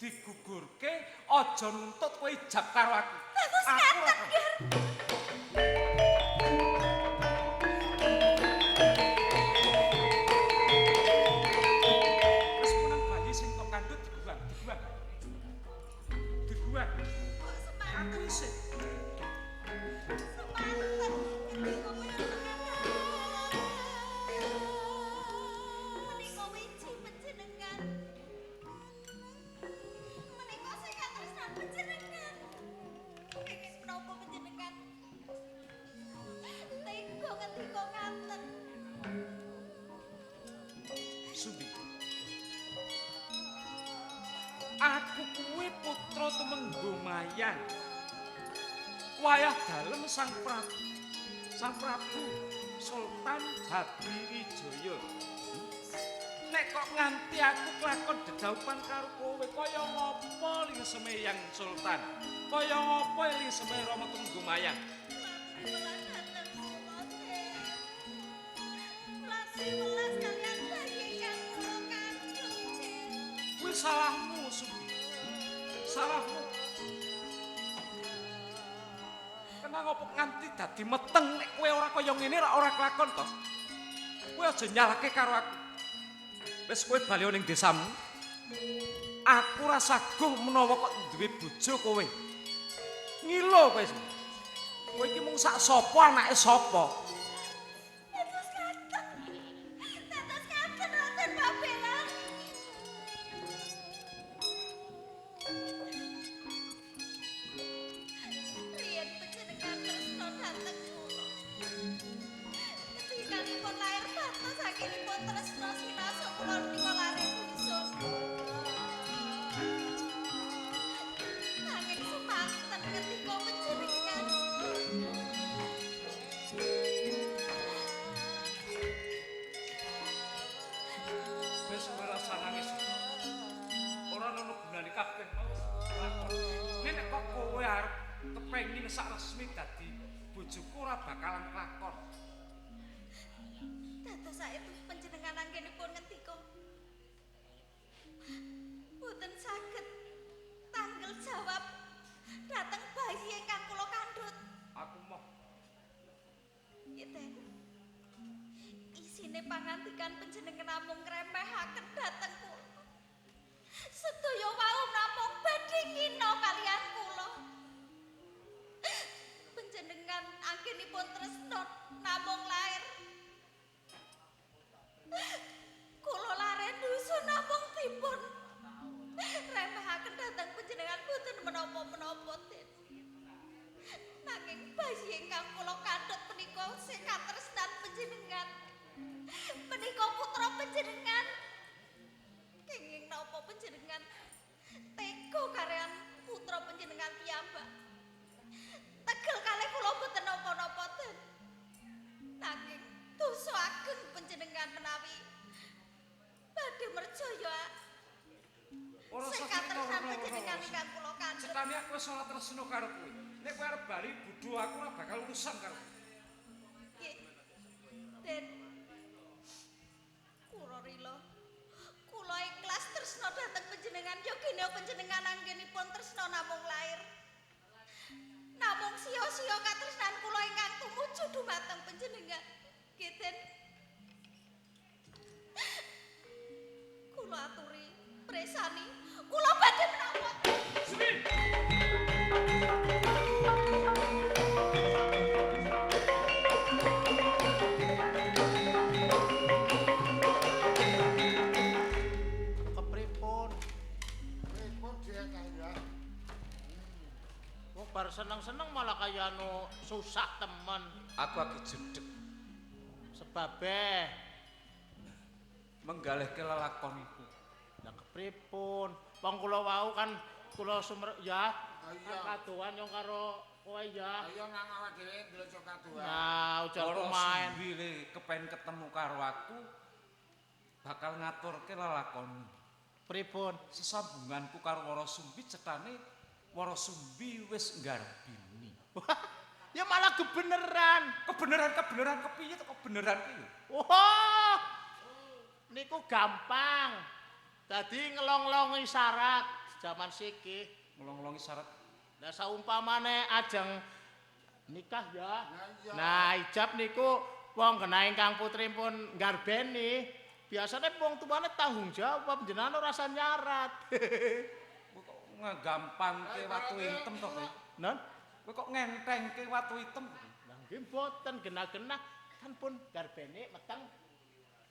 digugurke aja nuntut kowe ijab karo aku. Bagus Aku ngaten, Ger. Wis punang bayi sing kok kandhut dibuang, dibuang. Dibuang. Kok semanten, Aku isih. semanten ngendika panjenengan. Menika wiji panjenengan. Menika sing katresnan panjenengan. Kenging menapa panjenengan? Tega ngendika ngaten. Sumbi. Aku kuwi putra Tumenggung Mayan. Wayah dalem Sang Prabu. Sang Prabu Sultan Hadiwijaya. Nek kok nganti aku kelakon dedaupan karo kowe kaya ngapa ling semeyang Sultan? Kaya ngapa ling semeyang Rama Tumenggung Mayan? Welas dhateng kula, Den. Welas welas kaliyan bayi ingkang kula kandhut, Den. Kuwi Salahmu, Sumbi. Salahmu. Kena ngopo nganti dadi meteng nek kowe ora kaya ngene ora kelakon to. Kowe aja nyalahke karo aku. Wis kowe bali ning desamu. Aku ora saguh menawa kok duwe bojo kowe. Ngilo kowe. Kowe iki mung sak sapa anake sapa? Dados ngaten. Dados ngaten Raden Pabelan. Riyen panjenengan tresna dhateng kula. Ketikanipun lair batos akhiripun tresna sinasuk kula menika lare dusun. Nanging semanten ketika panjenengan Wis kowe rasa nangis. Ora ono gunane kabeh mau wis lakon. Nek kok kowe arep kepengin sak resmi dadi bojoku ora bakalan kelakon. Dados saestu panjenengan anggenipun ngendika. Boten saged tanggel jawab dhateng bayi ingkang kula kandhut. Aku moh. Nggih, Den. Isine pangandikan panjenengan namung ngremehaken dhateng kula. Sedaya wau namung badhe ngina kaliyan kula. Panjenengan anggenipun tresna namung lair. Kula laren dusun namung dipun remehaken dhateng panjenengan boten menapa-menapa, Den. Nanging bayi ingkang kula kandhut menika sing katresnan panjenengan. Menika putra panjenengan. Kenging napa panjenengan tega kaliyan putra panjenengan piyambak. Tegel kalih kula boten napa-napa, Den. Nanging dosa ageng panjenengan menawi badhe merjaya Ora sing usah cerita katresnan ora, panjenengan ora. ingkang kula kandhut. Cetane aku wis ora tresna karo kowe. Nek kowe arep bali bodho aku ora bakal urusan karo kowe. Nggih. Den. Kula rila. Kula ikhlas tresna dhateng panjenengan yogine panjenengan anggenipun tresna namung lair. Namung sia-sia katresnan kula ingkang tumuju dumateng panjenengan. Nggih, Den. Kula aturi presani, kula badhe menapa? Sumi. Kepripun? Pripun dia kaya? Wong bar seneng-seneng malah kaya anu susah temen. Aku lagi jedeg Sebabe menggalihke lelakon iku. lah kepripun? Wong kula wau kan kula sumer ya. Iya. Kadoan yo karo kowe ya. Ayo nang awak dhewe ndelok kaduan. Nah, ujarku Ora main. Sumbi le kepen ketemu karo aku bakal ngaturke lelakon. Pripun? Sesambunganku karo Wara Sumbi cetane Wara Sumbi wis nggarbini. Ya malah kebeneran. Kebeneran-kebeneran kepiye to kebeneran ki? Wah. Niku gampang. Dadi ngelong-longi syarat jaman siki. Ngelong-longi syarat. Lah saumpamane ajeng nikah ya. Nah, iya. Nah, ijab niku wong kena ingkang putri pun nggarbeni. Biasane wong tuane tanggung jawab jenengan ora usah nyarat. Kowe kok ngegampangke watu item to kowe? Non? Kowe kok ngentengke watu item? Lah nggih mboten genah-genah kan pun garbene meteng.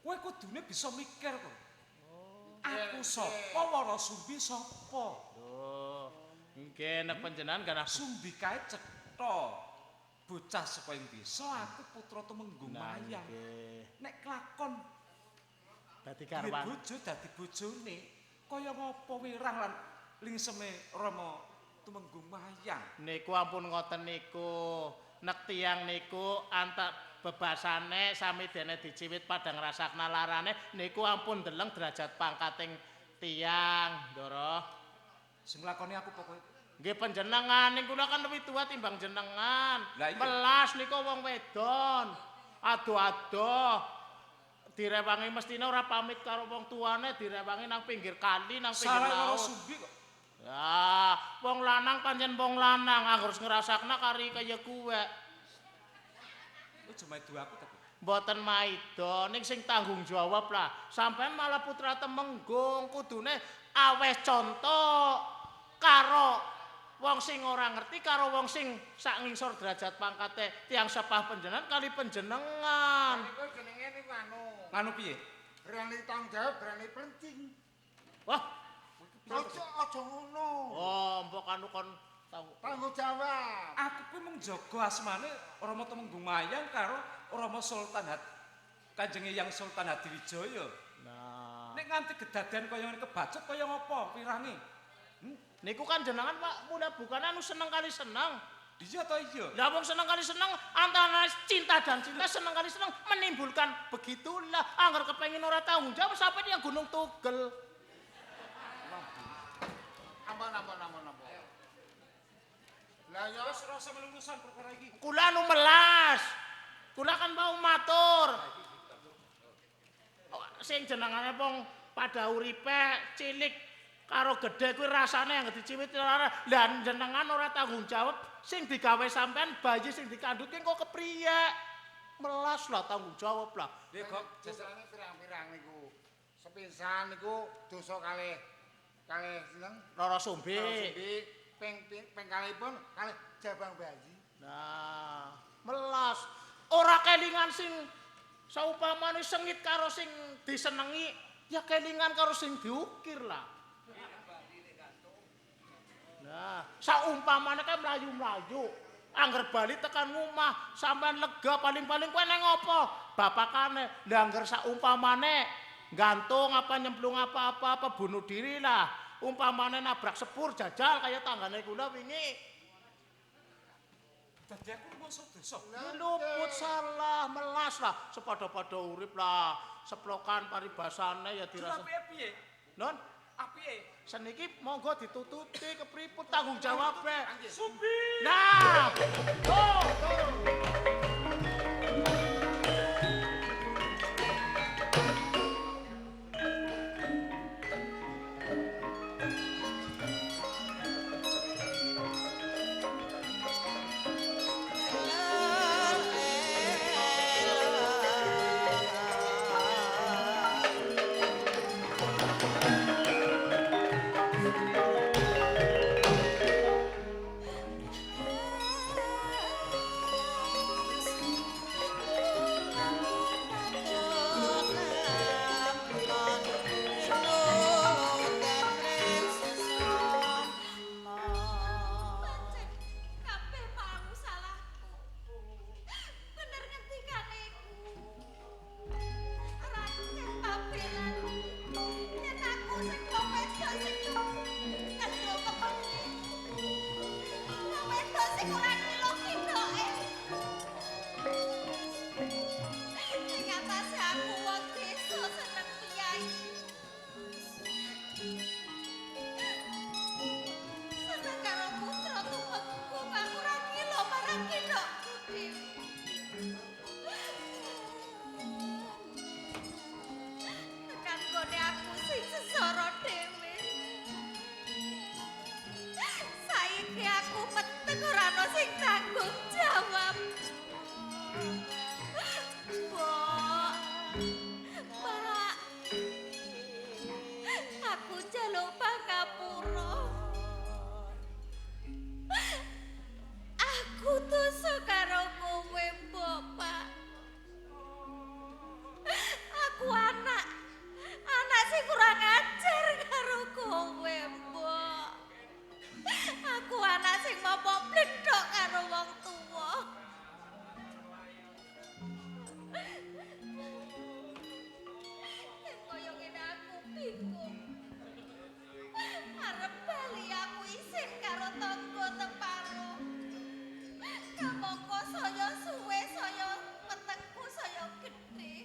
Kowe kudune bisa mikir kok. Aku sapa Wara Sumbi sapa? Lho, nggih nek panjenengan genah Sumbi kae cetha. Bocah saka ing desa aku putra Tumenggung Nah, Mayang. nggih. Nek kelakon Dadi duwe garwan. bojo dadi bojone, kaya ngapa wirang lan lingseme Rama Tumenggung Mayang. Niku ampun ngoten niku. Nek tiyang niku antak bebasane sami dene diciwit padha ngrasakna larane niku ampun deleng derajat pangkating tiyang, Ndara. Sing nglakoni aku pokoke. Nggih panjenengan niku kula kan luwih tuwa timbang jenengan. Lah iya. Melas niku wong wedon. Adoh-adoh. Direwangi mestine ora pamit karo wong tuane, direwangi nang pinggir kali, nang pinggir Salah karo laut. Sumbi kok. Ya, wong lanang pancen wong lanang, anggur ngrasakna kari kaya kuwe. Aja maido aku ta. Mboten maido, ning sing tanggung jawab lah. Sampeyan malah putra Temenggung, kudune aweh contoh karo wong sing ora ngerti karo wong sing sak ngisor derajat pangkate tiyang sepah panjenengan kali panjenengan. Niku jenenge niku anu. Nganu piye? Berani tanggung jawab, berani plencing. Wah, Aja aja ngono. oh mbok anu kon Tanggung jawab. Aku kuwi mung jaga asmane Rama Temenggung Mayang karo Rama Sultan Hat Kanjeng Eyang Sultan Hadiwijaya. Nah, Nek nganti kedadean kaya ngene kebacut kaya ngapa wirange? Niku kan jenengan Pak muda bukan anu seneng kali seneng. Iya ta iya? Lah wong seneng kali seneng antara cinta dan cinta seneng kali seneng menimbulkan begitulah angger kepengin ora tanggung jawab sampai yang Gunung Tugel. Ampun ampun ampun ampun. Lah ya Wis ora usah melurusan perkara iki. Kula nu melas. Kula kan mau matur. Sing jenengane wong pada uripe cilik karo gedhe kuwi rasane yang diciwit ora. Lah jenengan ora tanggung jawab sing digawe sampean bayi sing dikandhut ki kok kepriye? Melas lah tanggung jawab lah. Lha kok dosane pirang-pirang niku. Sepisan niku dosa kalih kalih sinten? Rara Sumbi. Rara Sumbi ping kalihipun kalih jabang bayi. Nah, melas. Ora kelingan sing saupamane sengit karo sing disenengi, ya kelingan karo sing diukir lah. Nah, saumpamane kae mlayu-mlayu. Angger bali tekan ngomah, sampean lega paling-paling kowe nang apa? Bapakane. Lah angger saumpamane gantung apa nyemplung apa-apa apa bunuh diri lah. Umpamane nabrak sepur jajal kaya tanggane kula wingi. Dadi aku mosok dosa. Luput salah, melas lah, sepadha-padha urip lah, seplokan paribasane ya dirasa. Apike piye? Non, Apike? seniki monggo ditututi kepripun tanggung jawabe. Sumbi. Nah, tuh, tuh. Pancen kabeh mau salahku. Bener ngendikane iku. Raden Pabelan. Yen aku sing wong wedok sing kendo kepengin. Wong wedok sing ora kilo kindoke. Ing atase aku wong desa seneng piyai. Seneng karo putra Tumenggung aku ora ngilo marang kindokku dhewe. Tekan gone aku sing sesara dhewe. Saiki aku meteng ora ana sing tanggung jawab. Mbok, Pak, aku njaluk pangapura. Aku dosa karo kowe, Mbok, Pak. Aku anak sing kurang ajar karo kowe, Mbok. Aku anak sing mopok blethok karo wong tuwa. Yen kaya ngene aku bingung. Arep bali aku isin karo tangga teparo. Kamangka saya suwe saya wetengku saya gedhe.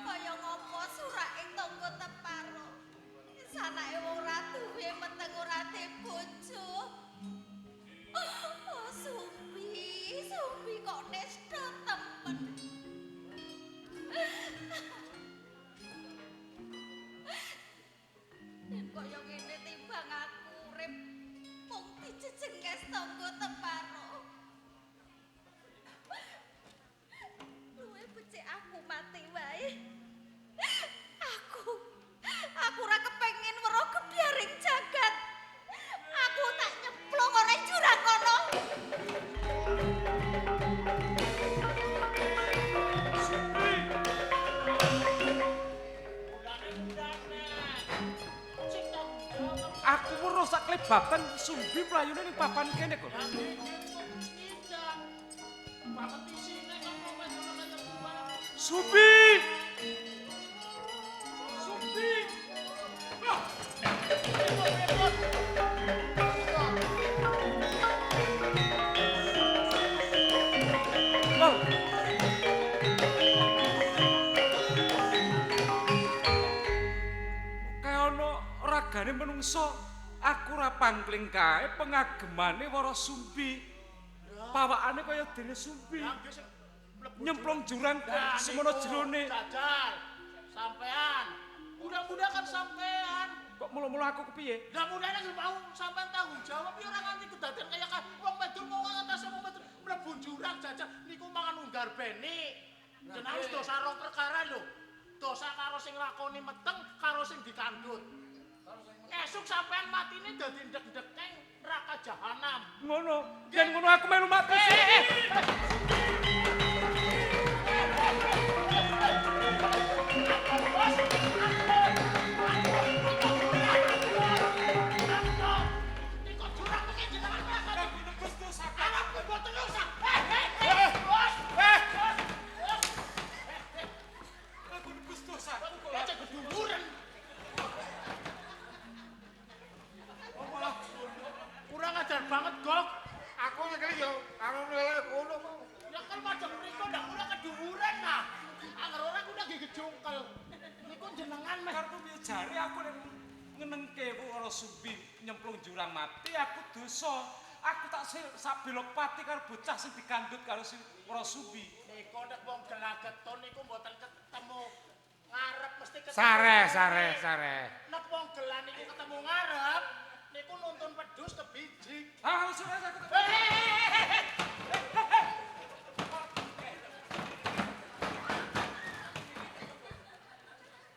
Kaya ngopo surake tangga teparo. Sanake wong ra duwe weteng ora duwe bojo. Oh, suwe. Kebaban Sumbi mlayune ning papan kene kok. Ya nggih terus nindak. Banget isine kok wong wedok kaya kuwe. Sumbi! Sumbi! Loh. Kae ana ragane menungso, aku ora pangkling kae pengagemane Wara Sumbi. Pawakane kaya dene Sumbi. Lah nggih sing mlebu Nyemplung jurang Nah, semono niku, jerone. Jajal. Sampean. Mudah-mudahan kan sampean. Kok mula-mula aku kepiye? Lah mudane sing mau sampean tanggung jawab ya ora nganti kedaden kaya ka wong wedok mau ngatasi wong wedok mlebu jurang jajal niku mangan unggar beni. Jenengan wis dosa rong perkara lho. Dosa karo sing lakoni meteng karo sing dikandut. Esuk sampean matine dadi ndek-ndekeng neraka jahanam. Ngono. Yen ngono aku melu mati. Niku jurang kok jenengan neraka. Anakku mboten usah. Eh, bos. Eh, bos. Aku nebus dosaku kok. Aja keduwuren. Kurang ajar banget, Gok. Aku nyekeli yo karo ngono kok. Ya kan madhep mriko ndak kula keduwuren nah. Angger ora ku nggih kejungkel. Niku jenengan meh. Karepmu piye jare aku nek ngenengke Wara Sumbi nyemplung jurang mati aku dosa. Aku tak sabelok pati karo bocah sing dikandhut karo si Wara Sumbi. Niku nek wong gelageton niku mboten ketemu ngarep mesti ketemu. Sare, sare, sare. Nek wong gelan niku ketemu ngarep, niku nuntun wedhus kebijik. Ah, wis wis aku tak-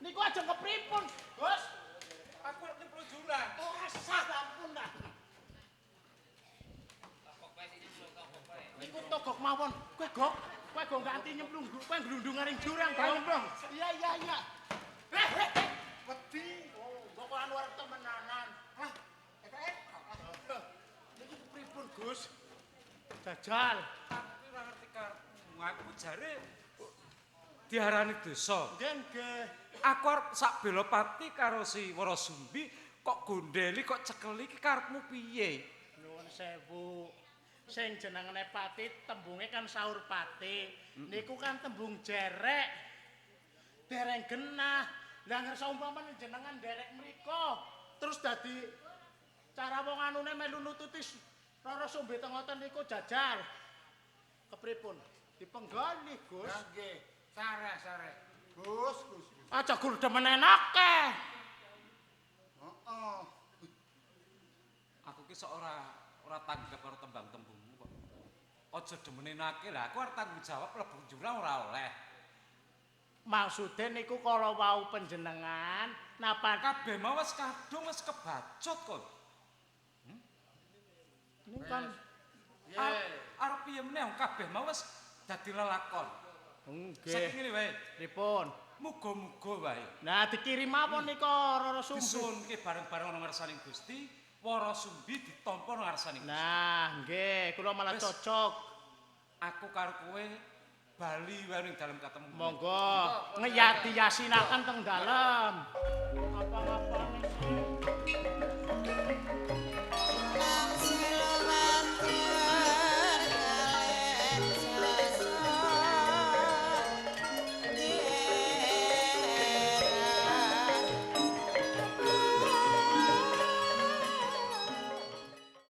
Niku aja kepripun, Gus? Aku arep nyemplung jurang. Ora sah ampun dah. Niku togok mawon. Kowe gok, kowe gok ganti nyemplung, kowe glundung aring jurang, Gok. Nyemplung. Iya, iya, iya. Eh, eh, eh. Wedi. Oh, kok anu arep temenanan. Lah, etok-etok. Niki kepripun, Gus? Jajal. Aku ora ngerti karepmu. Aku jare diarani dosa. Nggih, nggih. Aku arep sak bela pati karo si Wara Sumbi kok gondeli kok cekeli iki karepmu piye? Nuwun sewu. Sing jenengane pati tembunge kan saur pati. Niku kan tembung jerek. Dereng genah. Lah ngersa umpamane jenengan derek mriko terus dadi cara wong anune melu nututi Rara Sumbi teng ngoten niku jajal. Kepripun? Dipenggalih, Gus. Lah nggih, sare, sare. Gus, Gus. Gus. Aja gur demen enake. Heeh. Aku ki sok ora tanggap karo tembang-tembungmu kok. Aja demenenake lah, aku arep tanggung jawab mlebu jurang ora oleh. Maksude niku kala wau panjenengan napa Kabeh mau wis kadung wis kebacut kok. niku kan Arep piye meneh wong kabeh mau wis dadi lelakon. nggih. Saiki ngene wae, Pripun? muga-muga wae. Nah, dikirim apa nika Rara Sumbi? Disuwunke bareng-bareng ana ngarsaning Gusti, Wara Sumbi ditampa nang ngarsaning Gusti. Nah, nggih, kula malah Wis. cocok. Aku karo kowe bali wae ning dalem ketemu. Monggo ngeyati yasinaken teng dalem. Apa-apane.